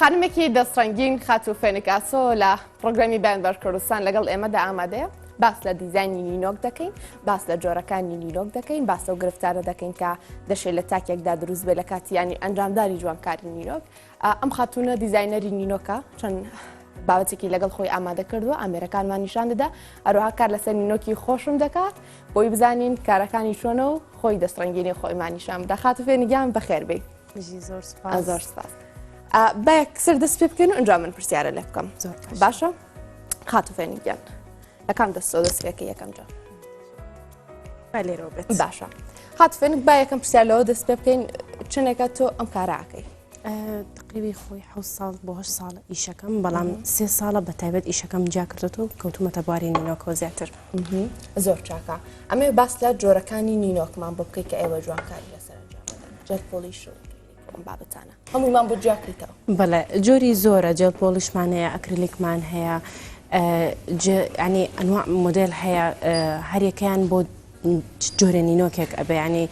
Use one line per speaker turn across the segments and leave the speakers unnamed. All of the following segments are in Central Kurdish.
خانمێکی دەستڕەنگین خاتوو فێنک ئاسۆ لە پرۆگرامی بەیان بەر کوردستان لەگەڵ ئێمەدا ئامادەیە باس لە دیزاینی نینۆک دەکەین باس لە جۆرەکانی نینۆک دەکەین باس لەو گرفتارە دەکەین کە دەشێت لە تاکێکدا دروست بێت لە کاتی ینی ئەنجامدانی جوانکاری نینۆک ئەم خاتوونە دیزاینەری نینۆکە چەند بابەتێکی لەگەڵ خۆی ئامادە کردووە ئامێرەکانمان نیشان دەدا هەروەها کار لەسەر نینۆکی خۆشم دەکات بۆی بزانین کارەکانی چۆنە و خۆی دەستڕەنگینی خۆیمان نیشان بدا خاتوو فێنک گیان بەخێر بێی
زۆر سپاس
زۆر سپاس با یەکسەر دەست پێ بکەین و ئینجا من پرسیارە لێ بکەم
زۆر
باشە خاتوو فێنک گیان لە کام دەستەوە دەست پێکە یەکەم جار
لێرەوە بێت
باشە خاتوو فێنک با یەکەم پرسیار لەوە دەست پێ بکەین چەندێکە تۆ ئەم کارە ئەکەی
تقریبی خۆی حە ساڵ بۆ هە ساڵ ئیشەکەم بەڵام سێ ساڵە بە تایبەت ئیشەکەم جیا کردێتەوە کەوتومەتە بواری نینۆکەوە زیاتر
زۆر چاکە ئەمێ باس لە جۆرەکانی نینۆکمان بۆ بکەیت کە ئێوە جوانکاری لەسەر gel polish و ئەم بابەتانە هەموومان بۆ جیاکەیتەوە.
بەڵێ جۆری زۆرە gel polish مان هەیە ئەکریلیکمان هەیە ینی ئەنوا مۆدێل هەیە هەریەکەیان بۆ جۆرە نینۆکێک ئەبێ ینی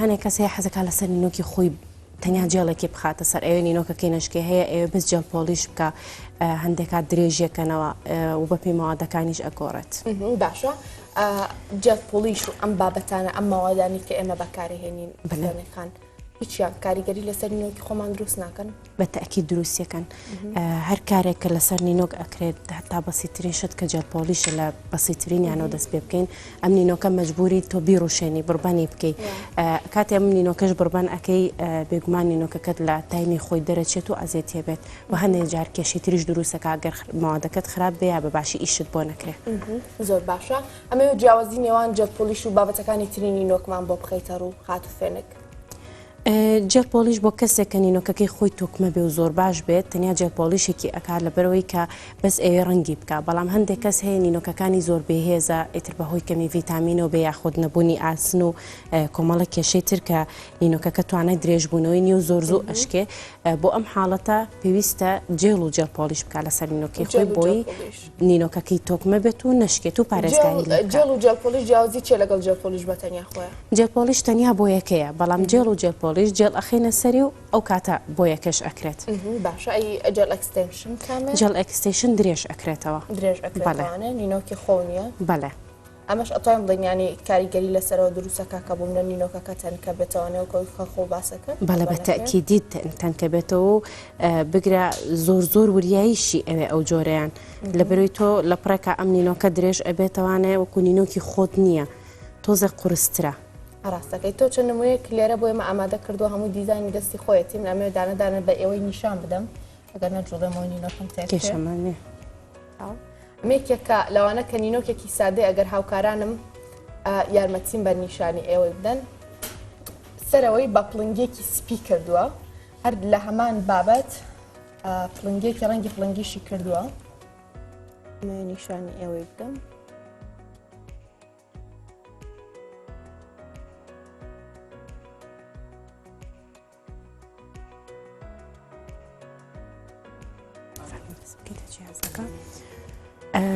هەنێک کەس هەیە حەزەکە لەسەر نینۆکی خۆی تەنیا جێڵێکی بخاتە سەر ئەوێ نینۆکەکەی نەشکێ هەیە ئەوێ بەس gel polish بکە هەندێک کات درێژیەکەنەوە و بەپێی مەوادەکانیش ئەگۆڕێت.
باشە gel polish و ئەم بابەتانە ئەم مەوادانی کە ئێمە بەکارهێنین بەلێنەکان هیچیان کاریگەری لەسەر نینۆکی خۆمان دروست ناکەن؟
بە تەئکید دروستیەکەن هەر کارێک کە لەسەر نینۆک ئەکرێت هەتا بەسیترین شت کە gel polish ە لە بەسیترینیانەوە دەست پێ بکەین ئەم نینۆکە مەجبوری تۆ بیڕوشێنی بڕبەنی بکەی کاتێ ئەم نینۆکەش بڕبەن ئەکەی بێگومان نینۆکەکەت لە تایمی خۆی دەرەچێت و ئەزێتێ بێت و هەندێک جار کێشەی تریش دروستەکە گەر مەوادەکەت خراپ بێ یا بە باشی ئیشت بۆ نەکرێ.
زۆر باشە ئەمەوێت جیاوازی نێوان gel polish و بابەتەکانی تری نینۆکمان بۆ بخەیتە ڕوو خاتوو فێنک.
gel polish بۆ کەسێک کە نینۆکەکەی خۆی تۆکمە بێ و زۆر باش بێت تەنیا gel polish ێکی ئەکات لەبەرەوەی کە بەس ئەوێ ڕەنگی بکە بەڵام هەندێک کەس هەیە نینۆکەکانی زۆر بێهێزە ئیتر بەهۆی کەمی ڤیتامینەوە بێ یاخود نەبوونی ئاسن و کۆمەڵە کێشەی تر کە نینۆکەکە توانای درێژبوونەوەی نیە و زۆر زوو ئەشکێ بۆ ئەم حاڵەتە پێویستە gel و gel polish بکە لەسەر نینۆکەی خۆی بۆی نینۆکەکەی تۆکمە بێت و نەشکێت و پارێزگاری لێ بکات.
gel و gel polish جیاوازی چیە لەگەڵ gel polish بە تەنیا خۆیان؟
gel polish تەنیا بۆیەکەیە بەڵام gel و gel polish gel ئەخەینە سەری و ئەو کاتە بۆیەکەش ئەکرێت.
باشە ئەی gel extension کامەیە؟
gel extension درێژ ئەکرێتەوە.
درێژ ئەکرێتەوانێ نینۆکی خۆو نییە؟
بەڵێ.
ئەمەش ئەتوانین بڵێین یانی کاریگەری لەسەرەوە دروست ئەکا کە بۆ منە نینۆکەکە تەنکە بێتەوانێ وەک ئەوەی کە خۆو باسە کرد
بەڵێ بە تەئکیدی تەنکە بێتەوە و بگرە زۆر زۆر وریاییشی ئەوێ ئەو جۆرەیان لەبەرەوەی تۆ لە پڕێکا ئەم نینۆکە درێژ ئەبێتەوانێ وەکو نینۆکی خۆت نییە تۆزێک قورسترە.
ڕاستەکەی تۆ چەند نمونەیەک لێرە بۆ ئێمە ئامادە کردووە هەمووی دیزاینی دەستی خۆیەتی من ئەمەوێت دانە دانە بە ئێوەی نیشان بدەم ئەگەر نەجوڵێمەوە نینۆکم تێک
کێشەمان نییە.
ئەمە یەکێکە لەوانە کە نینۆکێکی سادەیە ئەگەر هاوکارانم یارمەتیم بە نیشانی ئێوەی بدەن سەرەوەی بە پڵنگێکی سپی کردووە هەر لە هەمان بابەت پڵنگێکی ڕەنگی پڵنگیشی کردووە نیشانی ئێوەی بدەم.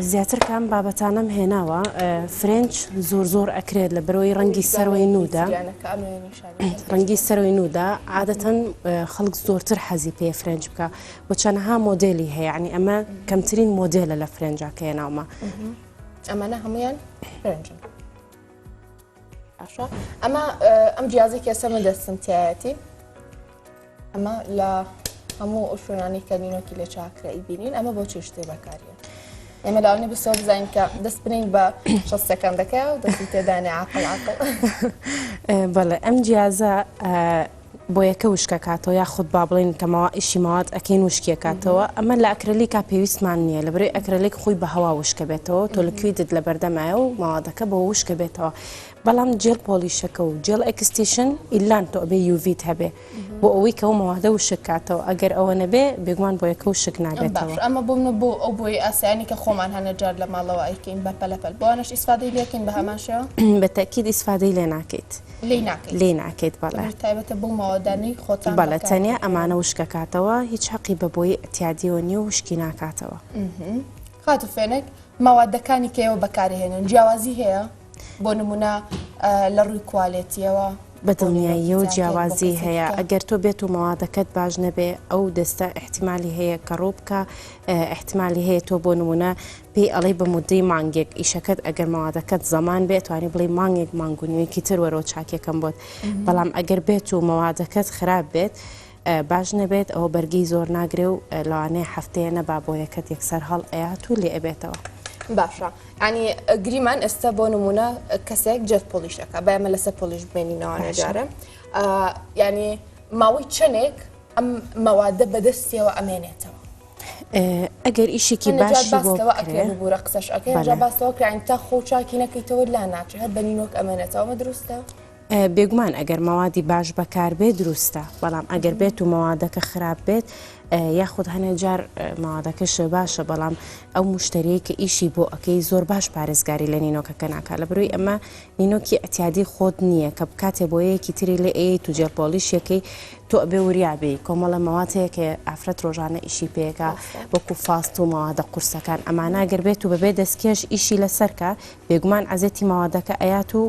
زیاتر کام بابەتانم هێناوە French زۆر زۆر ئەکرێت لە بەرەوەی ڕەنگی سەرەوەی نودا ڕەنگی سەرەوەی نودا عادەتەن خەڵک زۆرتر حەزی پێ French بکە و چەندەها مۆدێلی هەیە ینی ئەمە کەمترین مۆدێلە لە French ا کە هێناومە
ئەمانە هەمویان French ن باشە ئەمە ئەم جیازی کێسە من دەستم تایەتی ئەمە لە هەموو ئەو شوێنانی کە نینۆکی لێ چاکرە ئیبینین ئەمە بۆ چی شتێ بەکاریە ئێمە لاوانی بسەوە بزانین کە دەست بنین بە 6 سەکەندەکە و دەستی تێدانێ عقل عقل
بەڵێ ئەم جیازە بۆیەکە وشکەکاتەوە یاخود با بڵێین کە مەوا ئیشی مەواد ئەکەین وشکیەکاتەوە ئەمە لە ئەکرەلیکا پێویستمان نییە لەبەرەی ئەکرەلیک خۆی بە هەوا وشکە بێتەوە تۆ liquid ت لە بەردەمایە و مەوادەکە بۆ وشکە بێتەوە بەڵام gel polish ەکە و gel extension ئیلان تۆ ئەبێ UV ت هەبێ بۆ ئەوەی کە ئەو مەوادە وشک کاتەوە ئەگەر ئەوە نەبێ بێگومان بۆیەکە وشک نابێتەوە.
باش ئەمە بۆ منە بۆ ئەو بۆیە ئاسایانەی کە خۆمان هەنە جار لە ماڵەوە ئەیکەین بە پەلەپەل بۆ ئەوانەش ئیسفادەی لێکەین بە هەمان شێوە؟
بە تەئکید ئیسفادەی لێ ناکەیت.
لێی ناکەیت.
لێی ناکەیت بەڵێ.
ئەمەش تایبەتە بەو مەوادانەی خۆتان
بەڵێ
بەکاری
تەنیا
دەهێنن.
ئەمانە وشکەکاتەوە هیچ هەقی بە بۆیەی ئیعتیادیەوە نیە و وشکی ناکاتەوە.
خاتوو فێنک مەوادەکانی کە ئێوە بەکاری هێنن جیاوازی هەیە؟ بۆ نمونە لە ڕووی کوالێتیەوە؟
بە دڵنیاییەوە جیاوازی هەیە ئەگەر تۆ بێت و مەوادەکەت باش نەبێ ئەو دەستە ئیحتیمالی هەیە کە ڕوو بکا ئیحتیمالی هەیە تۆ بۆ نمونە پێی ئەڵێی بە مودەی مانگێک ئیشەکەت ئەگەر مەوادەکەت زەمان بێ ئەتوانی بڵێی مانگێک مانگ و نیوێکی تر وەرەوە چاکیەکەم بۆت بەڵام ئەگەر بێت و مەوادەکەت خراپ بێت باش نەبێت ئەوە بەرگەی زۆر ناگرێ و لەوانەیە هەفتەیە نەبا بۆیەکەت یەکسەر هەڵ ئەیات و لێ ئەبێتەوە.
باشە ینی گریمان ئێستا بۆ نمونە کەسێک gel polish ئەکا با ئێمە لەسەر polish بمێنینەوە نەجارە ینی ماوەی چەندێک ئەم مەوادە بەدەستیەوە ئەمێنێتەوە
ئەگەر ئیشێکی باشی بۆ
بکرێ ببورە قسەش ئەکەین جا باسەوە کراین تا خۆ چاکی نەکەیتەوە لا ناچێت هەر بە نینۆک ئەمێنێتەوە ئەمە دروستە؟
بێگومان ئەگەر مەوادی باش بەکاربێ دروستە بەڵام ئەگەر بێت و مەوادەکە خراپ بێت یاخود هەنێ جار مەوادەکەش باشە بەڵام ئەو مشتریەی کە ئیشی بۆ ئەەکەی زۆر باش پارێزگاری لە نینۆکەکە ناکا لە بروی ئەمە نینۆکی ئەتیادی خۆت نییە کە بکاتێ بۆیەکی تری لێ ئەیت و gel polish ەکەی تۆ ئەبێ وریا بی کۆمەڵە مەواد هەیە کە ئافرەت ڕۆژانە ئیشی پێکا وەکو فاست و مەوادە قورسەکان ئەمانە گەر بێت و بەبێ دەستکێش ئیشی لەسەر کا بێگومان عەزێتی مەوادەکە ئەیات و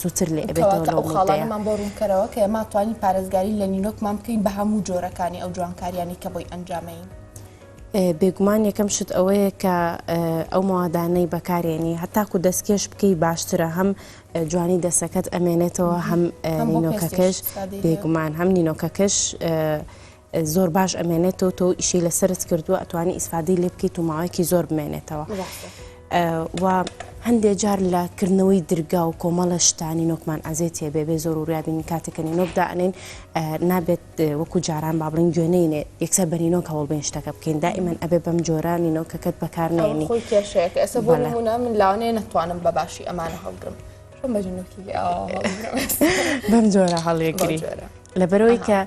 زووتر لێ ئەبێتەوە
کەواتە
لەو
ئەو
مودەیە.
خاڵانەمان بۆ ڕوونکەرەوە کە ئێمە توانین پارێزگاری لە نینۆکمان بکەین بە هەموو جۆرەکانی ئەو جوانکاریانەی کە بۆی ئەنجامەین.
بێگومان یەکەم شت ئەوەیە کە ئەو مەوادانەی بەکارێنی هەتاکو دەستکێش بکەی باشترە هەم جوانی دەسەکەت ئەمێنێتەوە هەم نینۆکەکەش بێگومان هەم نینۆکەکەش زۆر باش ئەمێنێتەوە تۆ ئیشی لەسرت کردووە ئەتوانی ئیسفادەی لێ بکەیت و ماوەیەکی زۆر بمێنێتەوە و هەندێک جار لە کردنەوەی درگا و کۆمەڵە شتانی نۆکمان ئەزێتێ بێ بێ زۆر وریابین کاتێکە نینۆک دائەنین نابێت وەکو جاران با بڵین گوێ نەینێ یەکسەر بە نینۆک هەوڵ بین شتەکە بکەین دائیمەن ئەبێ بەم جۆرە نینۆکەکەت بەکار نێنی.
خۆی کێشەیەکە ئێستا بۆ نمونە من لاوانەیە نەتوانم بە باشی ئەمانە هەڵگرم چۆن بە نینۆکی هەڵگرم
بەم جۆرە هەڵیگری لەبەرەوەی کە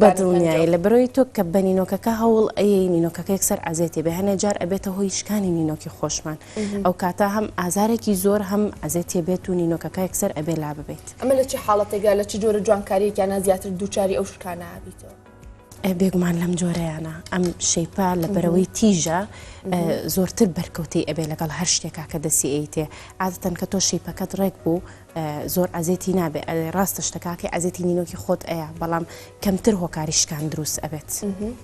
بەدڵنیایی لەبەرەوەی تۆ کە بە نینۆکەکە هەوڵ ئەیەی نینۆکەکە یەکسەر عەزێتی بێ هەنێ جار ئەبێتە هۆی شکانی نینۆکی خۆشمان ئەو کاتە هەم ئازارێکی زۆر هەم عەزێتی بێت و نینۆکەکە یەکسەر ئەبێ لا ببیت.
ئەمە لە چ حاڵەتێکدا لە چ جۆرە جوانکاریەکیانە زیاتر دووچاری ئەو شکانە ئەبیتەوە؟
بێگومان لەم جۆرەیانە ئەم shape ە لە بەرەوەی تیژە زۆرتر بەرکەوتەی ئەبێ لەگەڵ هەر شتێکا کە دەسی ئەیتێ عادەتەن کە تۆ shape ەکەت ڕێک بوو زۆر عەزێتی نابێ ڕاستە شتەکەکەی عەزێتی نینۆکی خۆت ئەیا بەڵام کەمتر هۆکاری شکان دروست ئەبێت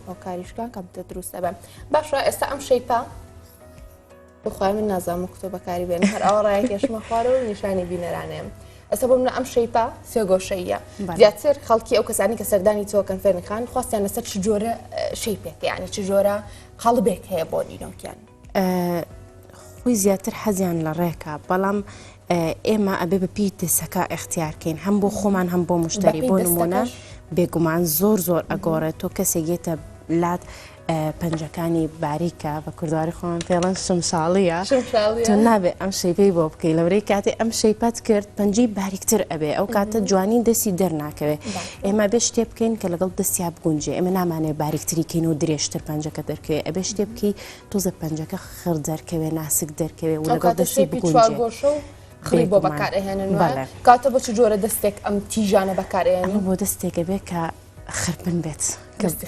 هۆکاری شکان کەمتر دروست ئەبێت باشە ئێستا ئەم shape ە بخوای من نازانم وەکو تۆ بەکاری بێنم هەر ئەوە ڕایکێشمە خوارەوە و نیشانی بینەرانەیەم ئێستا بۆ منە ئەم shape ە سێگۆشەیە زیاتر خەڵکی ئەو کەسانی کە سەردانی تۆکەن فێرنخان خواستیان لەسەر چ جۆرە shape ێک یعنی چ جۆرە قەڵبێک هەیە بۆ نینۆکیان
خۆی زیاتر حەزیان لە ڕێکە بەڵام ئێمە ئەبێ بە پێی دەسەکە ئەختیارکەین هەم بۆ خۆمان هەم بۆ مشتری بۆ نمونە بێگومان زۆر زۆر ئەگۆڕێت تۆ کەسێک یێتە لات پەنجەکانی باریکە بە کوردواری خۆمان پێڵەن شمشاڵیە تۆ نابێ ئەم shape ەی بۆ بکەی لەورەی کاتێ ئەم shape ەت کرد پەنجەی باریکتر ئەبێ ئەو کاتە جوانی دەستی دەرناکەوێ ئێمە بێ شتێ بکەین کە لەگەڵ دەستیا بگونجێ ئێمە نامانێ باریکتری کەین و درێژتر پەنجەکە دەرکەوێ ئەبێ شتێ بکەی تۆزە پەنجەکە خڕ دەرکەوێ ناسک دەرکەوێ و لەگەڵ دەستی بگونجێ.
خڕی بۆ بەکارئەهێنن کاتە بۆ چ جۆرە دەستێک ئەم تیژانە بەکارئەهێنن؟
بۆ دەستێکە بێ کە خرپن بێت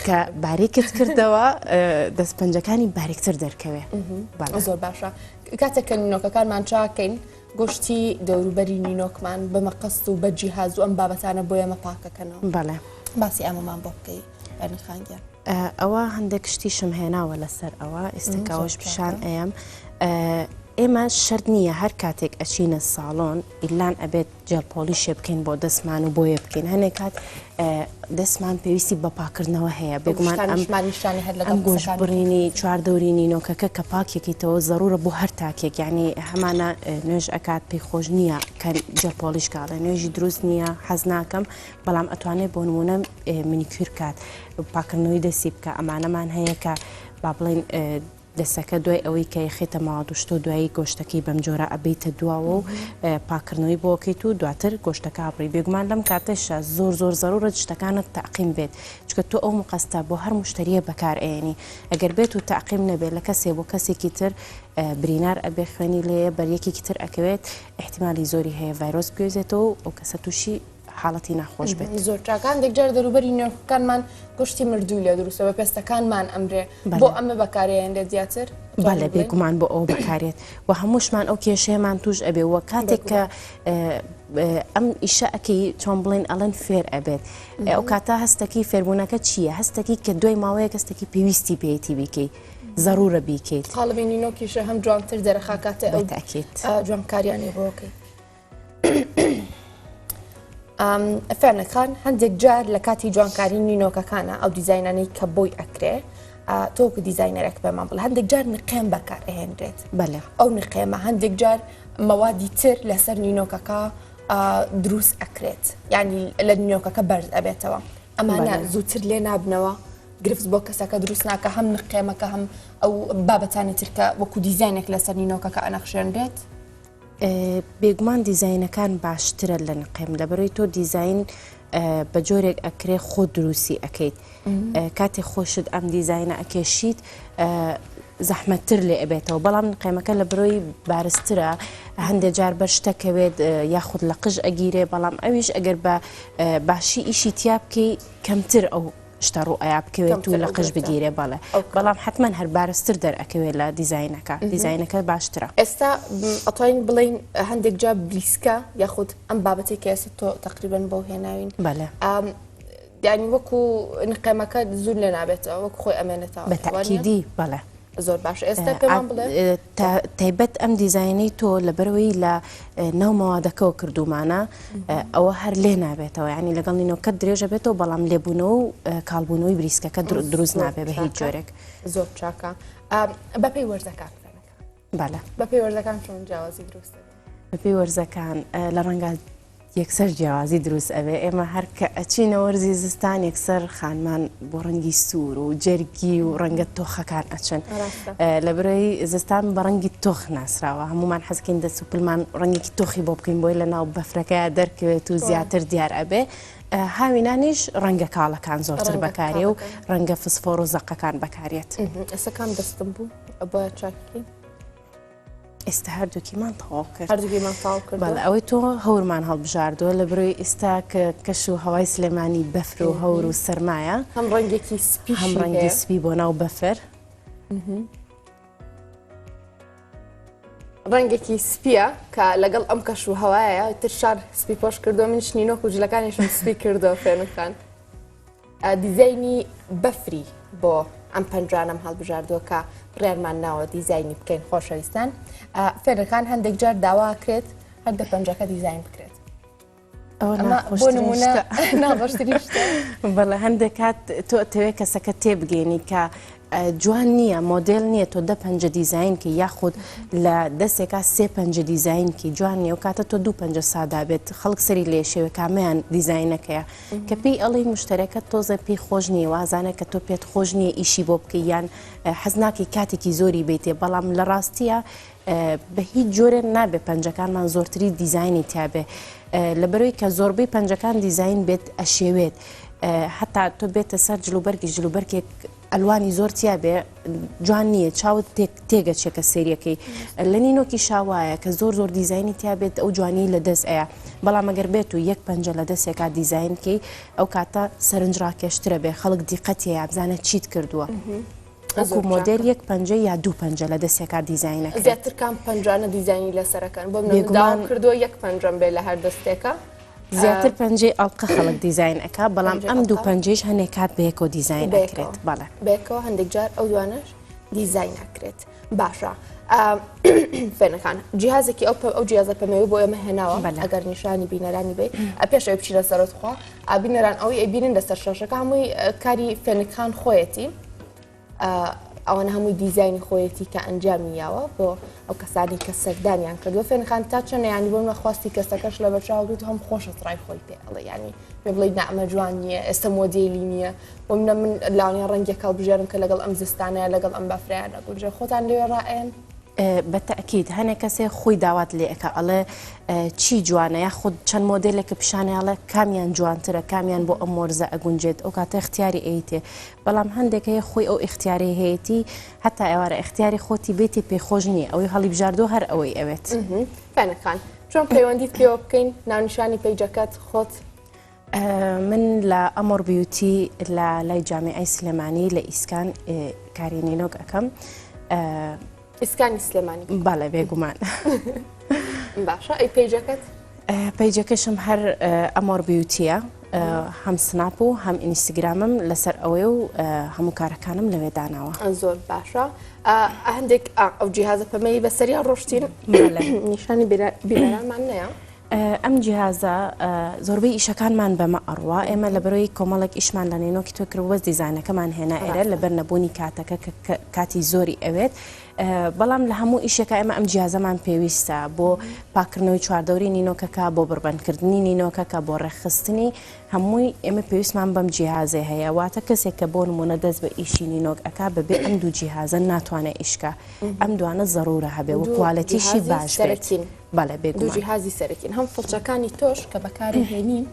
کە باریکت کردەوە دەست پەنجەکانی باریکتر دەرکەوێ
زۆر باشە کاتێک کە نینۆکەکانمان چاکەین گۆشتی دەوروبەری نینۆکمان بە مەقەست و بە جیهاز و ئەم بابەتانە بۆ ئێمە پاکەکەنەوە
بەڵێ
باسی ئەمەمان بۆ بکەی خانگیان
ئەوە هەندێک شتیشم هێناوە لەسەر ئەوە ئێستەکەەوەش پیشان ئەیەم ئێمە شەرت نییە هەر کاتێک ئەچینە ساڵۆن ئیلان ئەبێت gel polish ێ بکەین بۆ دەستمان و بۆیە بکەین هەنێک کات دەستمان پێویستی بە پاکردنەوە هەیە بێگومان ئەم گۆشت بڕینی چواردەوری نینۆکەکە کە پاکێکیتەوە زەرورە بۆ هەر تاکێک یعنی هەمانە نوێژ ئەکات پێی خۆش نییە کە gel polish کاڵێ نوێژی دروست نییە حەز ناکەم بەڵام ئەتوانێت بۆ نمونە مینیکویر کات پاکردنەوەی دەستی بکە ئەمانەمان هەیە کە با بڵێن دەسەکە دوای ئەوەی کە یخێتە ماوەدوشتۆ دوایی گۆشتەکەی بەم جۆرە ئەبەیتە دواوە و پاکردنەوەی بۆکەیت و دواتر گۆشتەکە ئەبڕی بێگومان لەم کاتەشا زۆر زۆر زەرورە شتەکانت تەعقیم بێت چونکە تۆ ئەو مقەستە بۆ هەر مشتریە بەکار ئەیەنی ئەگەر بێت و تەعقیم نەبێت لە کەسێ بۆ کەسێکی تر برینار ئەبێ خوێنی لێیە بەر یەکێکی تر ئەکەوێت ئیحتیمالی زۆری هەیە ڤایرۆس بگوێزێتەوە و ئەو کەسە تووشی حاڵەتی ناخۆش بێت.
زۆر چاکە هەندێک جار دەروبەری نێوکەکانمان گۆشتی مردووی لێ دروستە بە پێستەکانمان ئەمرێ بۆ ئەمە بەکارێنرێت زیاتر؟
بەڵێ بێگومان بۆ ئەوە بەکارێت و هەمووشمان ئەو کێشەیەمان توش ئەبێ وە کاتێک کە. ئەم ئیشە ئەکەی چۆن بڵێن ئەڵێن فێر ئەبێت ئەو کاتە هەستەکی فێربوونەکە چییە هەستەکی کە دوای ماوەیە کەستێکی پێویستی پێیەتی بیکەی زەرورە بیکەیت
قاڵبی نینۆکیشە هەم جوانتر دەرەخا کاتێ ئەو
تاکیت
جوانکاریانی بۆکەی فێنەکان هەندێک جار لە کاتی جوانکاری نینۆکەکانە ئەو دیزینانەی کە بۆی ئەکرێ تۆکو دیزینەرێک پێمان بڵێ هەندێک جار نقێم بەکار ئەهێنرێت
بەلێ
ئەو نقێمە هەندێک جار مەوادی تر لەسەر نینۆکەکە دروست ئەکرێت یعنی لە نینۆکەکە بەرز ئەبێتەوە ئەمانە زووتر لێ نابنەوە گرفت بۆ کەسەکە دروست ناکە هەم نقێمەکە هەم ئەو بابەتانی ترکە وەکو دیزینێک لەسەر نینۆکەکە ئەنەخشێنرێت.
بێگومان دیزینەکان باشترە لە نقێم لەبەرەی تۆ دیزین بە جۆرێک ئەکرێ خۆ دروستی ئەەکەیت کاتێ خۆشت ئەم دیزینە ئەکێشیت زەحمەتتر لێ ئەبێتەوە بەڵام نقێمەکە لە برۆی بارسترە هەندێک جار بەر شتەکەوێت یاخود لە قژ ئەگیرێ بەڵام ئەویش ئەگەر بە باشی ئیشی تیا بکەی کەمتر ئەو شتە ڕوو ئەیا بکەوێت و لە قژ بگیرێ بەڵێ بەڵام حتمما هەر بارستر دەرئەکەوێت لە دیزینەکە دیزینەکە باشترە.
ئێستا ئەتوانین بڵێین هەندێک جار بریسکە یاخود ئەم بابەتێک کە ئێستا تۆ تقریبن بۆ هێناوین
بەڵێ
یانی وەکو نقێمەکە زوو لێ نابێتەوە وەکو خۆی ئەمێنێتەوە
بە تاکیدی بەڵێ.
زۆر باش ئێستا پێمان بڵێ
تایبەت ئەم دیزینەی تۆ لەبەرەوەی لە ناو مەوادەکەەوە کردومانە ئەوە هەر لێ نابێتەوە ینی لەگەڵ نینۆکە درێژە بێتەوە بەڵام لێبوونەوە و کاڵبوونەوەی بریسکەکە دروست نابێ بە هیچ جۆرێک
زۆر چاکە بەپێی وەرزەکان
بەڵێ
بەپێی وەرزەکان چۆن جیاوازی دروست
بەپێی وەرزەکان لە ڕەنگە یەکسەر جیاوازی دروست ئەبێ ئێمە هەر کە ئەچینە وەرزی زستان یەکسەر خانمان بۆ ڕەنگی سوور و جەرگی و ڕەنگە تۆخەکان ئەچن لە برۆی زستان بە ڕەنگی تۆخ ناسراوە هەمومان حەزکەین دەست و پلمان ڕەنگێکی تۆخی بۆ بکەین بۆی لە ناو بەفرەکەیا دەرکەوێت و زیاتر دیار ئەبێ هاوینانیش ڕەنگە کاڵەکان زۆرتر بەکارێ و ڕەنگە فسفۆر و زەقەکان بەکارێت.
ئێستا کام دەستم بوو بۆیە چاکی؟
ئێستا هەردووکیمان تەواو کرد
هەردووکیمان تەواو کرد
بەڵێ ئەوەی تۆ هەورمان هەڵبژاردووە لە برۆی ئێستا کە کەش و هەوای سلێمانی بەفر و هەور و سەرمایە
هەم ڕەنگێکی سپی
هەم ڕەنگی سپی بۆ ناو بەفر
ڕەنگێکی سپیە کە لەگەڵ ئەم کەش و هەوایە تر شار سپی پۆش کردو من شنینۆک و جلەکانیشم سپی کردو فێنکان دیزاینی بەفری بۆ ئەم پەنجانەم هەڵبژاردووە کە بڕیارمان ناوە دیزاینی بکەین خۆشەویستان فێرەکان هەندێک جار داوا کرێت هەر دە پەنجەکە دیزاین بکرێت
بۆ نمونە بەڵێ هەندێک کات تۆ ئەتەوێت کەسەکە تێبگەێنی کە جوان نییە مۆدل نییە تۆ دە پەنجە دیزین کە یاخود لە دەستێکا سێ پەنجە دیزین کی جوان نیە و کاتە تۆ دوو پەنجە سادا بێت خەڵک سەری لێ شێوێ کامیان دیزینەکەیە کە پێی ئەڵێی مشتەرەکەت تۆزێ پێی خۆش نییە وازانە کە تۆ پێت خۆش نییە ئیشی بۆ بکەی یان حەز ناکەی کاتێکی زۆری بیتێ بەڵام لە ڕاستیە بە هیچ جۆرێ نابێ پەنجەکانمان زۆرتری دیزایانی تیاابێ لەبەرەوەی کە زۆربەی پەنجەکان دیزین بێت ئەشێوێت حتا تۆ بێتە سەر جلوبەرگی جلوبەرگێک ئەلوانی زۆر تیا بێ جوان نییە چاوت تێگەچێ کە سێریەکەی لە نینۆکی شاوایە کە زۆر زۆر دیزایانی تیا بێت ئەو جوانی لە دەست ئەیە بەڵام ئەگەر بێت و یەک پەنجە لە دەستێکا دیزین بکەی ئەو کاتە سەرنج ڕاکێشترە بێ خەڵک دیقەتیە بزانە چیت کردووە. وەکو مۆدێل یەک پەنجە یا دوو پەنجە لە دەستێکا دیزینە
زیاتر کام پەنجانە دیزینی لەسەرەکەن بۆ من کردووە یەک پەنجەم بێ لە هەر دەستێکە
زیاتر پەنجەی ئەڵقە خەڵک دیزاین ئەکا بەڵام ئەم دوو پەنجەیش هەنێک کات بەیەکەوە دیزاین ئەکرێت بەڵێ
بەیەکەوە هەندێک جار ئەو دوانەش دیزاین ئەکرێت باشە فێنەکان جیهازێکی ئەو ئەو جیازە پەمەوە بۆ ئێمە هێناوە ئەگەر نیشانی بینەرانی بی پێش ئەوی بچینە سەرۆت خوا بینەران ئەوەی ئەبینن لەسەر شاشەکە هەمووی کاری فێنکان خۆیەتی ئەوانە هەمووی دیزاینی خۆیەتی کە ئەنجامی یاوە بۆ ئەو کەسانی کە سەردانیان کردووە فێنخان تا چەند ینی بۆ منە خواستی کەسەکەش لە بەرچاو گرت هەم خۆشە ڕای خۆی پێ ئەڵێ ینی پێ بڵێ نامە جوان نییە ئێستا مۆدێلی نییە بۆ منە من لاوانەیە ڕەنگێک هەڵبژێرم کە لەگەڵ ئەم زستانەیە لەگەڵ ئەم بەفرەیان نەگونجێ خۆتان لەوێ ڕائەیەن؟
بە تەئکید هەنێ کەسێ خۆی داوات لێ ئەکا ئەڵێ چی جوانە یاخود چەند مۆدێلێکە پیشانێ ئەڵێ کامیان جوانترە کامیان بۆ ئەم وەرزە ئەگونجێت ئەو کاتە اختیاری ئەیتێ بەڵام هەندێک هەیە خۆی ئەو ئیختیارەی هەیەتی هەتا ئێوارە ئیختیاری خۆتی بێتی پێی خۆش نییە ئەوەی هەڵیبژاردووە هەر ئەوەی ئەوێت.
فێنک خان چۆن پەیوەندیت پێوە بکەین ناونیشانی پەیجەکەت خۆت؟
من لە ئەمۆر بیوتی لە لای جامیعەی سلێمانی لە ئیسکان کاری نینۆک ئەکەم.
ئیسکانی سلێمانی؟
بەڵێ بێگومان.
باشە ئەی پەیجەکەت؟
پەیجەکەشم هەر ئەمۆر بیوتیە هەم سناپ و هەم ئینستاگرامم لەسەر ئەوەیە و هەموو کارەکانم لەوێ داناوە.
زۆر باشە هەندێک ئەو جیهازە پەمەی بەسەریا ڕۆشتین نیشانی بینەرانمان نەیە.
ئەم جیهازە زۆربەی ئیشەکانمان بەمە ئەڕوا ئێمە لە بەرەوەی کۆمەڵێک ئیشمان لە نینۆکی تۆ کرد بەس دیزانەکەمان هێنا ئێرە لەبەر نەبوونی کاتەکە کە کاتی زۆری ئەوێت بەڵام لە هەموو ئیشێکا ئێمە ئەم جیازەمان پێویستە بۆ پاکردنەوەی چواردەوری نینۆکەکە بۆ بڕبەندکردنی نینۆکەکە بۆ ڕێکخستنی هەمووی ئێمە پێویستمان بەم جیهازێ هەیە واتە کەسێک کە بۆ نمونە دەست بە ئیشی نینۆک ئەکا بەبێ ئەم دوو جیهازە ناتوانێت ئیشکا ئەم دوانە زەرورە هەبێ و quality شی باش بێت بەڵێ
بێگومان دوو جیهازی سەرەکین هەم فڵچەکانی تۆش کە بەکاری هێنین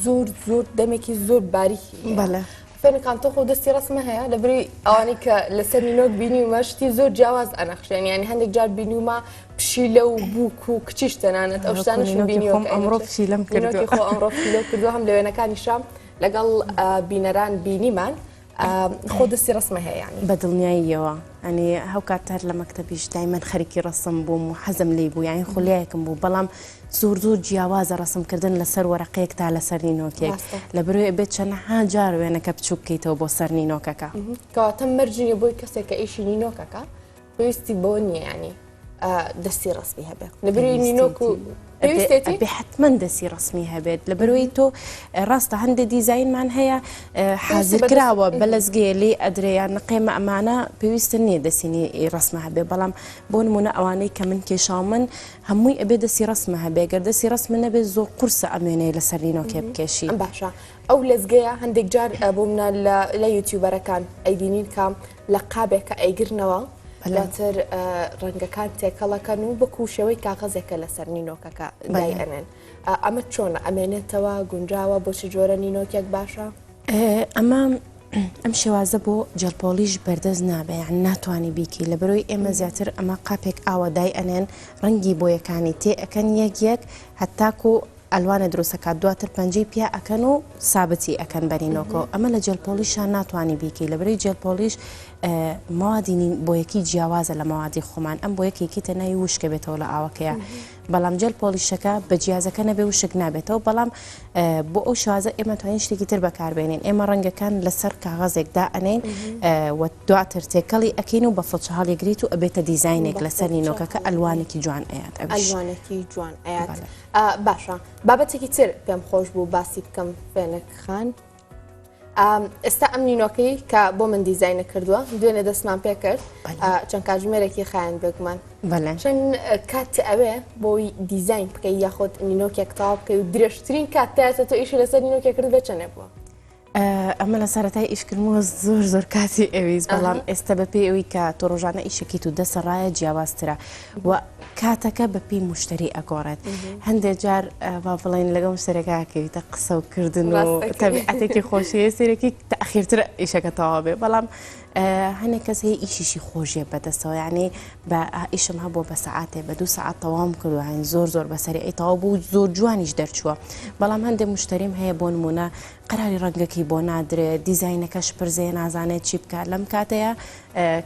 زۆر زۆر دەمێکی زۆر باریکی
بەڵێ.
فێنکان تۆ خۆ دەستی ڕسمە هەیە لەبری ئەوانەی کە لەسەر نینۆک بینیومە شتی زۆر جیاواز ئەنەخشێن یعنی هەندێک جار بینیومە پشیلە و بووک و کچیش تەنانەت ئەو شتانەشم بینیوە
خۆم ئەمڕۆ پشیلەم
کردووە خۆ ئەمڕۆ پشیلە کردووە هەم لە وێنەکانیشا لەگەڵ بینەران بینیمان خۆ دەستی ڕسمە هەیە یانی.
بە دڵنیاییەوە یانی هەوکات هەر لە مەکتەبیش دایمەن خەریکی ڕەسم بووم و حەزم لێی بوو یانی خولیایەکم بوو بەڵام زۆر زۆر جیاوازە ڕەسم کردن لەسەر وەرەقەیەک تا لەسەر نینۆکێک
ڕاستە.
لەبەرئەوەی ئەبێت چەنەها جار وێنەکە بچووک بکەیتەوە بۆ سەر نینۆکەکە.
کەواتە مەرج نییە بۆی کەسێک کە ئیشی نینۆکەکە پێویستی بەوە نییە یانی دەستی ڕەسمی هەبێ لەبەرئەوەی نینۆک و پێویستێتی؟
ئەبێ حتمما دەستی ڕەسمی هەبێت لەبەرئەوەی تۆ ڕاستە هەندێک دیزاینمان هەیە حازر کراوە بە لەزگەیە لێی ئەدرێ یان نقێمە ئەمانە پێویستە نییە دەستی ڕەسمە هەبێ بەڵام بۆ نمونە ئەوانەی کە من کێشاومن هەمووی ئەبێ دەستی ڕەسمە هەبێ گەر دەستی ڕەسمە نەبێت زۆر قورسە ئەم وێنەیە لەسەر نینۆکێ بکێشی.
باشە ئەو لەزگەیە هەندێک جار بۆ منە لە یوتیوبەرەکان ئەیبینین کە لە قابێکە ئەیگرنەوە دواتر ڕەنگەکان تێکەڵەکەن و بەکو شێوەی کاغەزێکە لەسەر نینۆکەکە دای ئەنێن ئەمە چۆنە ئەمێنێتەوە گونجاوە بۆ چ جۆرە نینۆکێک باشە؟
ئەمە ئەم شێوازە بۆ gel polish بەردەست نابێ یان ناتوانانی بیکی لە بەرەوەی ئێمە زیاتر ئەمە قاپێک ئاوە دای ئەنێن ڕەنگی بۆیەکانی تێ ئەکەن یەک یەک هەتاکو ئەلوانە دروست ئەکات دواتر پەنجەی پیا ئەکەن و سابتی ئەکەن بە نینۆکەوە ئەمە لە gel polish ا ناتوانانی بیکەی لەبەرەی gel polish مەوادی بۆیەکی جیاوازە لە مەوادی خۆمان ئەم بۆیەکێکی تەنای وشکە بێتەوە لە ئاوەکەیە بەڵام gel polish ەکە بە جیازەکە نەبێ وشک نابێتەوە بەڵام بۆ ئەو شازە ئێمە توانین شتێکی تر بەکاربێنین ئێمە ڕەنگەکان لەسەر کاغەزێک دائەنین و دواتر تێکەڵی ئەکەین و بە فڵچە هەڵیگریت و ئەبێتە دیزینێک لەسەر نینۆکەکە ئەلوانێکی جوان ئەیات
ئەلوانێکی جوان ئەیات. باشە بابەتێکی تر پێم خۆش بوو باسی بکەم فێنک خان ئێستا ئەم نینۆکەی کە بۆ من دیزینە کردووە دوێنێ دەستمان پێ کرد چەند کاتژمێرێکی خایەن بێگومان چەند کات ئەوێ بۆی دیزین بکەی یاخود نینۆکێک تاوا بکەی و درێژترین کات تا تۆ ئیشی لەسەر نینۆکێک کرد بێ چەندێ بووە؟
ئەمە لە سەرەتای ئیشکردمەوە زۆر زۆر کاتی ئەویست بەڵام ئێستا بەپێی ئەوی کە تۆ ڕۆژانە ئیشەکەیت و دەسە ڕایە جیاوازترە و کاتەکە بەپێی مشتری ئەگۆڕێت هەندێک جار با بڵێن لەگەڵ مشتەرەکە کەویتە قسە و کردن و تەبیعەتێکی خۆشیە سێرەکی تەخیرتر ئیشەکە تەواو بێ بەڵام هەنێک کەس هەیە ئیشیشی خۆشیە بەدەستەوە یعنی بە ئیشم هەبووە بە سەعاتێ بە دوو سەعات تەواوم کردووە یانی زۆر زۆر بە سەریعی تەواو بوو زۆر جوانیش دەرچووە بەڵام هەندێک مشتەریم هەیە بۆ نمونە قەراری ڕەنگەکەی بۆ نادرێت دیزاینەکە شپرزەیە نازانێت چی بکات لەم کاتەیە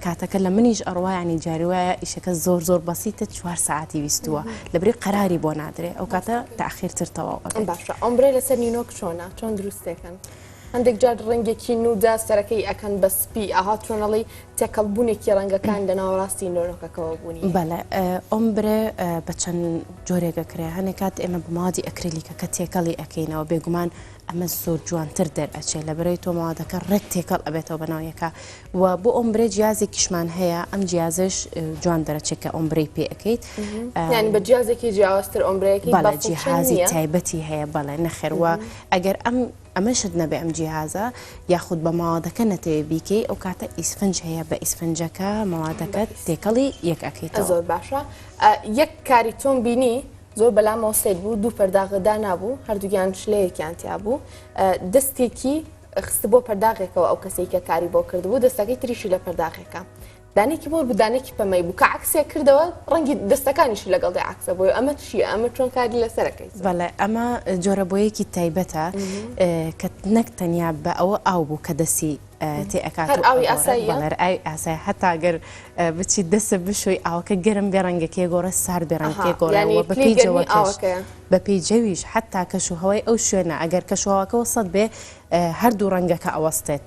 کاتەکە لە منیش ئەڕوا ینی جاری وایە ئیشەکە زۆر زۆر بەسیتە چوار ساعتی ویستووە لەبری قەراری بۆ نادرێ ئەو کاتە تاخیرتر تەواو ئەبێت.
باشە ombre لەسەر نینۆک چۆنە چۆن دروستێکن؟ هەندێک جار ڕەنگێکی nude ە سەرەکەی ئەکەن بە سپی ئاها چۆن ئەڵێی تێکەڵ بوونێکی ڕەنگەکان لە ناوەڕاستی نۆنۆکەکەوە بوونی هەیە.
بەڵێ ombre بە چەند جۆرێک ئەکرێ هەنێک کات ئێمە بە مەوادی ئەکریلیکەکە تێکەڵی ئەکەینەوە بێگومان ئەمە زۆر جوانتر دەرئەچێ لەبەرەی تۆ مەوادەکە ڕێک تێکەڵ ئەبێتەوە بەناو یەکا و بۆ ombre جیازێکیشمان هەیە ئەم جیازش جوان دەرەچێت کە ombre ی پێ ئەکەیت
یانی بە جیازێکی جیاوازتر ombre ەکەی
بەڵێ جیهازی تایبەتی هەیە بەڵێ نەخێر وە ئەگەر ئەم ئەمەشت نەبێ ئەم جیهازە یاخود بە مەوادەکە نەتەوێ بیکەی ئەو کاتە ئیسفنج هەیە بە ئیسفنجەکە مەوادەکە تێکەڵی یەک ئەکەیتەوە.
زۆر باشە یەک کاری تۆم بینی زۆر بەلامەوە سەیر بوو دوو پەرداغە دانابوو هەردووکیان شلەیەکیان تیا بوو دەستێکی خستبووە پەرداغێکەوە ئەو کەسەی کە کاری بۆ کردبوو دەستەکەی تریشی لە پەرداغێکە. دانێکی بۆر بوو دانێکی پەمەی بوو کە عەکسێک کردەوە ڕەنگی دەستەکانیشی لەگەڵ دێ عەکسە بۆیە ئەمە چییە ئەمە چۆن کاری لەسەرەکەی
بەڵێ ئەمە جۆرە بۆیەکی تایبەتە کە نەک تەنیا بە ئەوە ئاو بوو کە دەستی تێ ئەکات
هەر ئاوی ئاساییە؟
بەڵێ ئاوی ئاسای هەتا گەر بچیت دەستت بشۆی ئاوەکە گەرم بێ ڕەنگەکەی گۆڕێ سارد بێ ڕەنگەکەی گۆڕێ
یانی
و
پلەی
بەپێی
گەرمی
جەوەکەش
ئاوەکەیە
بەپێی جەویش حەتا کەش و هەوای ئەو شوێنە ئەگەر کەش و هەواکە وەسەت بێ هەردوو ڕەنگەکە ئەوەستێت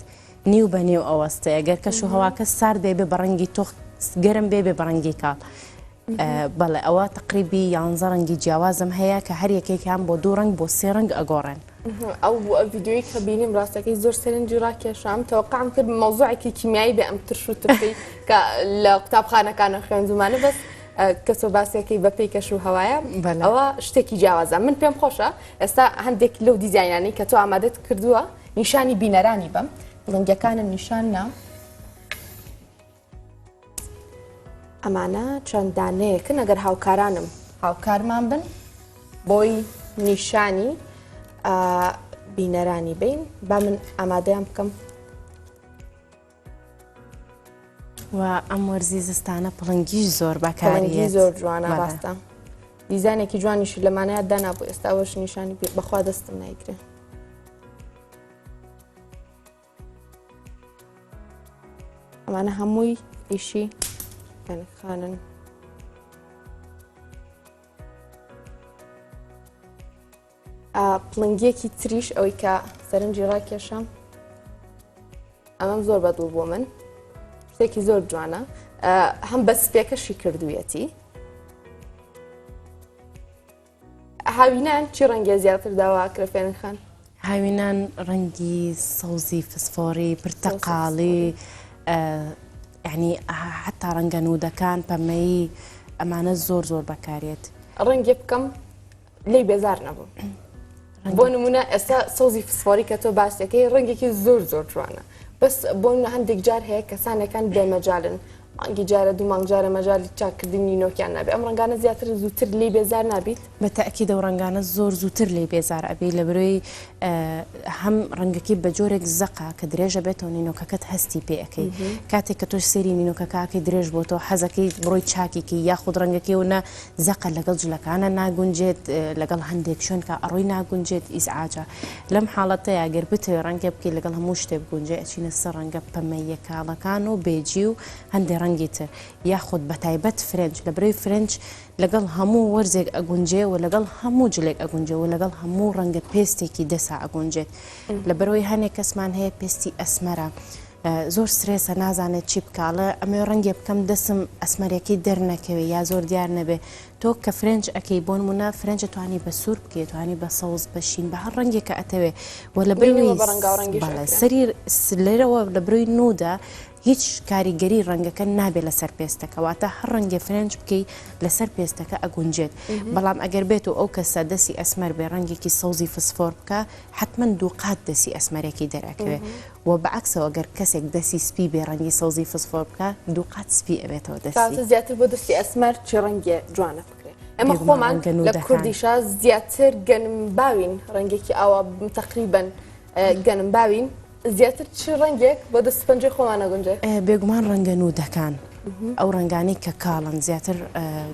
نیو بە نیو ئەوەستێ گەر کەش و هەواکە سارد بێ بێ بە ڕەنگی تۆخ گەرم بێ بێ بە ڕەنگی کاڵ بەڵێ ئەوە تقریبی یانزە ڕەنگی جیاوازم هەیە کە هەر یەکێکیان بۆ دوو ڕەنگ بۆ سێ ڕەنگ ئەگۆڕێن.
ئەو ڤیدیۆی کە بینیم ڕاستەکەی زۆر سەرنجی ڕاکێشام تەوەقعم کرد مەوزوعێکی کیمیایی بێ ئەم ترش و تفی کە لە قوتابخانەکانە خوێندومانە بەس کەسۆ باسێکی بە پێی کەش و هەوایە ئەوە شتێکی جیاوازە من پێم خۆشە ئێستا هەندێک لەو دیزاینانەی کە تۆ ئامادەت کردووە نیشانی بینەرانی بەم پڵنگەکانم نیشان نا ئەمانە چەند دانەیەکن ئەگەر هاوکارانم هاوکارمان بن بۆی نیشانی بینەرانی بین با من ئامادەیان بکەم
و ئەم وەرزی زستانە پڵنگیش زۆر بەکاری
زۆر جوانە ڕاستە دیزانێکی جوانیشی لەمانەیە دانا بوو ئێستا ئەوەش نیشانی بەخوا دەستم نایگرێ ئەمانە هەمووی ئیشی خانن. پڵنگیەکی تریش ئەوەی کە سەرنجی ڕاکێشام ئەمەم زۆر بەدڵ بۆ من شتێکی زۆر جوانە هەم بە سپێکەشی کردوویەتی هاوینان چی ڕەنگێ زیاتر داوا ئەکرێ فێنک خان؟
هاوینان ڕەنگی سەوزی فسفۆڕی پرتەقاڵی یعنی حتا ڕەنگە nude ەکان پەمەیی ئەمانە زۆر زۆر بەکارێت.
ڕەنگێ بکەم لێی بێزار نەبووم بۆ نمونە ئێستا سەوزی فسفۆری کە تۆ باسەکەی ڕەنگێکی زۆر زۆر جوانە بەس بۆ هەندێک جار هەیە کەسانەکان بێمەجالن مانگی جارە دوو مانگ جارە مەجالی چاککردنی نینۆکیان نابێ ئەم ڕەنگانە زیاتر زووتر لێی بێزار نابیت؟
بە تەئکید ئەو ڕەنگانە زۆر زووتر لێی بێزار ئەبی لەبرۆی هەم ڕەنگەکەی بە جۆرێک زەقە کە درێژە بێتەوە نینۆکەکەت هەستی پێ ئەکەی کاتێک کە تۆش سەیری نینۆکەکە ئەکەی درێژ بۆتەوە حەزەکەی بڕۆی چاکی کەی یاخود ڕەنگەکەی و نە زەقە لەگەڵ جلەکانە ناگونجێت لەگەڵ هەندێک شوێن کە ئەڕۆی ناگونجێت ئیزعاجە لەم حاڵەتەیا گەر بتەوێ ڕەنگێ بکەی لەگەڵ هەموو شتێ بگونجێ ئەچینە سەر ڕەنگە پەمەییە کاڵەکان و بێجی و هەندێ ڕەنگی تر یاخود بەتایبەت French لەبرەی French لەگەڵ هەموو وەرزێک ئەگونجێ و لەگەڵ هەموو جلێک ئەگونجێ و لەگەڵ هەموو ڕەنگە پێستێکی دەسا ئەگونجێت لەبەرەوەی هەنێک کەسمان هەیە پێستی ئەسمەرە زۆر سترێسە نازانێت چی بکا ئەڵێ ئەمەوێ ڕەنگێ بکەم دەسم ئەسمەرەکەی دەرنەکەوێ یا زۆر دیار نەبێ تۆ کە French ئەکەی بۆ نمونە French توانی بە سوور بکەی توانی بە سەوز بە شین بە هەر ڕەنگێک کە ئەتەوێ و لە برۆی سەری لێرەوە لە برۆی nude ە هیچ کاریگەری ڕەنگەکە نابێت لەسەر پێستەکە واتە هەر ڕەنگێ French بکەی لەسەر پێستەکە ئەگونجێت بەڵام ئەگەر بێت و ئەو کەسە دەسی ئەسمەر بێ ڕەنگێکی سەوزی فسفۆر بکە حتمما دووقات دەسی ئەسمەرێکی دەرەکەوێ وە بە عەکسەوە گەر کەسێک دەسی سپی بێ ڕەنگی سەوزی فسفۆر بکا دووقات سپی ئەبێتەوە دەستی.
کەواتە زیاتر بۆ دەستی ئەسمەر چی ڕەنگێ جوانە بکرێ ئێمە
بێگومان
خۆمان
ڕەنگە
لە
nude ەکان.
کوردیشا زیاتر گەنم باوین ڕەنگێکی ئاوا تەقریبەن گەنم باوین زیاتر چ ڕەنگێک بۆ دەست پەنجەی خۆمان ئەگونجێ؟
بێگومان ڕەنگە nude ەکان ئەو ڕەنگانەی کە کاڵن زیاتر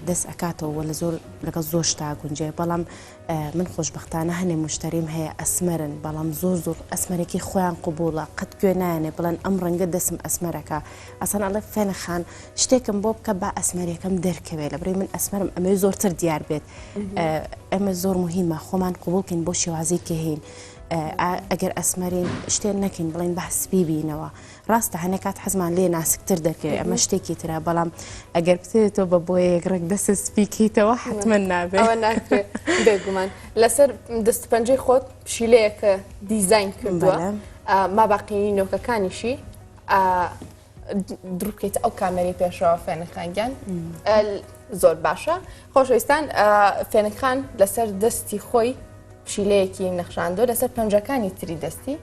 دەست ئەکاتەوە وە لە زۆر لەگەڵ زۆر شتا ئەگونجێ بەڵام من خۆشبەختانە هەنێ موشتەریم هەیە ئەسمەرن بەڵام زۆر زۆر ئەسمەرەکەی خۆیان قبوڵە قەت گوێ نایەنێ بڵێن ئەم ڕەنگە دەسم ئەسمەرەکە ئەسەن ئەڵێ فێنە خان شتێکم بۆ بکە با ئەسمەرەکەم دەرکەوێ لەبرەی من ئەسمەرم ئەمەوێ زۆرتر دیار بێت ئێمە زۆر مهمە خۆمان قبوڵکەین بۆ شێوازی کە هەین ئەگەر ئەسمەرین شتێ نەکەین بڵێن با سپی بینەوە ڕاستە هەنێ کات حەزمان لێ ناسکتر دەکەوێت ئەمە شتێکی ترە بەڵام ئەگەر بتەوێت تۆ بە بۆیەک ڕێک دەستت سپی کەیتەوە حتمما نابێت
ئەوە ناکرێت بێگومان لەسەر دەست پەنجەی خۆت پشیلەیەکە دیزاین کردووە ما باقینی نۆکەکانیشی دروکەیت ئەو کامێری پێشەوە فێنەخانگیان زۆر باشە خۆشەویستان فێنەخان لەسەر دەستی خۆی پشیلەیەکی نەخشاندۆ لەسەر پەنجەکانی تری دەستی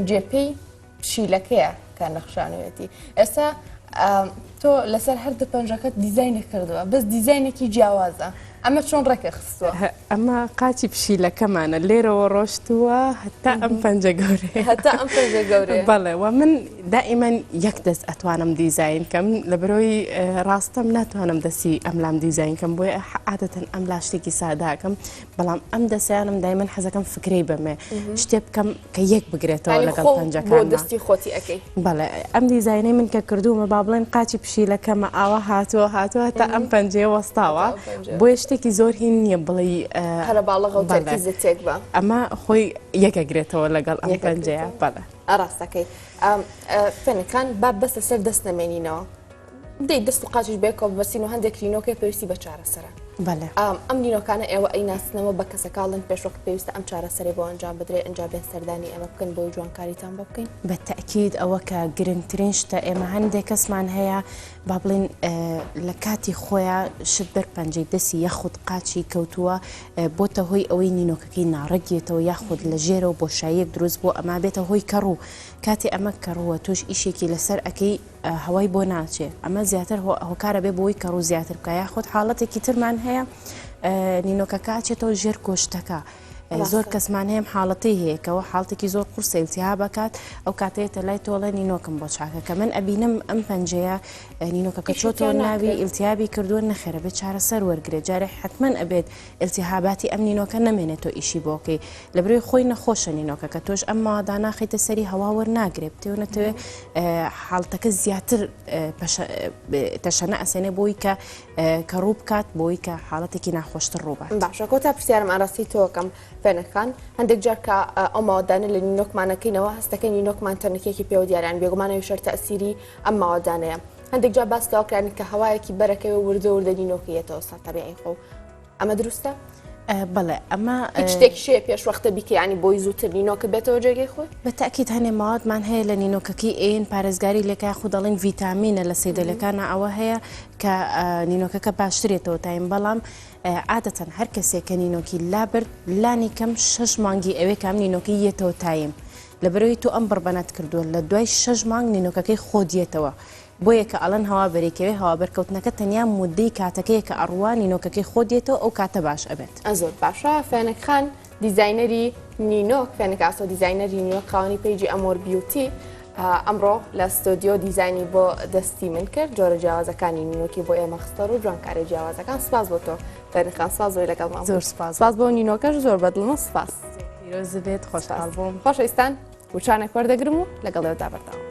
جێپێی پشیلەکەیە کە نەخشانویەتی ئێستا تۆ لەسەر هەردوو پەنجەکەت دیزاینە کردووە بەس دیزاینێکی جیاوازە. ئەمە چۆن ڕێکە خستووە؟
ئەمە قاچی پشیلەکەمانە لێرەوە ڕۆشتووە هەتا ئەم پەنجە گەورەیە
هەتا ئەم پەنجە گەورەیە
بەڵێ و من دائیمەن یەک دەست ئەتوانم دیزاین کەم لە برۆی ڕاستەم ناتوانم دەستی ئەملام دیزاین کەم بۆیە عادەتەن ئەم لا شتێکی ساداکەم بەڵام ئەم دەسیانم دایمەن حەزەکەم فکرەی بەمێ شتێ بکەم کە یەک بگرێتەوە لەگەڵ پەنجەکان
دەستی خۆتی ئەەکەی
بەڵێ ئەم دیزاینەی من کە کردوومە با بڵێن قاچی پشیلەکەمە ئاوا هاتووە هاتووە هەتا ئەم پەنجەیە وەستاوە بۆیە شتێکی زۆر هین نییە بڵێ
قەرەباڵغە و تەرکیزت تێک بە
ئەمە خۆی یەکەگرێتەوە لەگەڵ ئەم پەنجەیە بەڵێ
ڕاستەکەی فێنکان با بەس لەسەر دەست نەمێنینەوە دەی دەست و قاچیش بەیەکەوە ببەستین و هەندێک نینۆکێ پێویستی بە چارەسەرە.
بەلێ.
ئەم نینۆکانە ئێوە ئەیناسنەوە بە کەسەکە ئەڵێن پێشوەخت پێویستە ئەم چارەسەرەی بۆ ئەنجام بدرێ ئینجا بێن سەردانی ئێمە بکەن بۆی جوانکاریتان بۆ بکەین؟
بە تەئکید ئەوە کە گرنگترین شتە ئێمە هەندێک کەسمان هەیە با بڵێین لە کاتی خۆیا شت بەر پەنجەی دەستی یاخود قاچی کەوتووە بۆتە هۆی ئەوەی نینۆکەکەی ناڕێک یەتەوە یاخود لە ژێرەوە بۆشاییەک دروست بووە ئەمە بێتە هۆی کەڕوو کاتێ ئەمە کەڕووە تۆش ئیشێکی لەسەر ئەکەی هەوای بۆ ناچێ ئەمە زیاتر هۆکارە بێ بۆی کەڕوو زیاتر بکە یاخود حاڵەتێکی ترمان هەیە نینۆکەکە ئەچێتەوە ژێر گۆشتەکە زۆر کەسمان هەیە حاڵەتی هەیە کەەوە حاڵتێکی زۆر قورسە التهاب بکات ئەو کاتێتە لای تۆڵێ نینۆکم بۆ چاکە کە من ئەبینم ئەم پەنجەیە نینۆکەکە چۆتەوە ناوی التهابی کردووە نەخێرە بێت چارەسەر وەرگێت جارێ حتمما ئەبێت ئیلتیهاباتی ئەم نینۆکە نەمێنێت تۆ ئیشی بۆ کەی لەبرۆی خۆی نەخۆشە نینۆکەکە تۆش ئەم مادانە خەیتە سەری هەوا وەرناگرێ بتێ و نەتەوێ حاڵتەکە زیاتر تەشەنە ئەسێنێ بۆی کە کە ڕوو بکات بۆی کە حاڵەتێکی ناخۆشتر ڕووبات.
باشە کۆتا پرسیارم ئاراستەی تۆکەم فێنکخان هەندێک جار کە ئەو ماوەدانە لە نینۆکمانەکەینەوە هەستەکەی نینۆکمان تەنکێکی پێوە دیاران بێگومان ئەویش هەر تەئسیری ئەم ماوەدانەیە هەندێک جار باس لەوە کرانی کە هەوایەکی بەرەکەوێ وردە وردە نینۆکە یەتەوە سەر تەبیعی خۆ ئەمە دروستە؟
بەڵێ ئەمە
هیچ شتێکیش هەیە پێش وەختە بیکە ینی بۆی زووتر نینۆکە بێتەوە جێگەی خۆی؟
بە تاکید هەنێ ماوەدمان هەیە لە نینۆکەکەی ئێن پارێزگاری لێکە خو دەڵێن ڤیتامینە لە سەیدەلەکانە ئەوە هەیە کە نینۆکەکە باشترێتەوە تایم بەڵام عادەتەن هەر کەسێک کە نینۆکی لابرد لانی کەم شەش مانگی ئەوێ کام نینۆکەی یەتەوە تایم لەبەرئەوەی تۆ ئەم بڕبەنەت کردووە لە دوای شەش مانگ نینۆکەکەی خۆت یەتەوە بۆیە کە ئەڵێن هەوا بەریکەوێ هەوا بەرکەوتنەکە تەنیا مودەی کاتەکەیە کە ئەڕوا نینۆکەکەی خۆت یەتەوە ئەو کاتە باش ئەبێت.
زۆر باشە فێنک خان دیزاینەری نینۆک فێنک ئاسۆ دیزاینەری نینۆک خاوەنی page ی ئەمۆر بیوتی ئەمڕۆ لە ستۆدیۆ دیزاینی بۆ دەستی من کرد جۆرە جیاوازەکانی نینۆکی بۆ ئێمە خستە ڕوو جوانکاری جیاوازەکان سپاس بۆ تۆ فێنک خان سپاس بۆی لەگەڵمان
زۆر سپاس
سپاس بۆ نینۆکەش زۆر بەدڵمە سپاس
پیرۆز بێت خۆشحاڵ بووم.
خۆشەویستان وچانێک وەردەگرم و لەگەڵ ئێوەدا بەردەوام.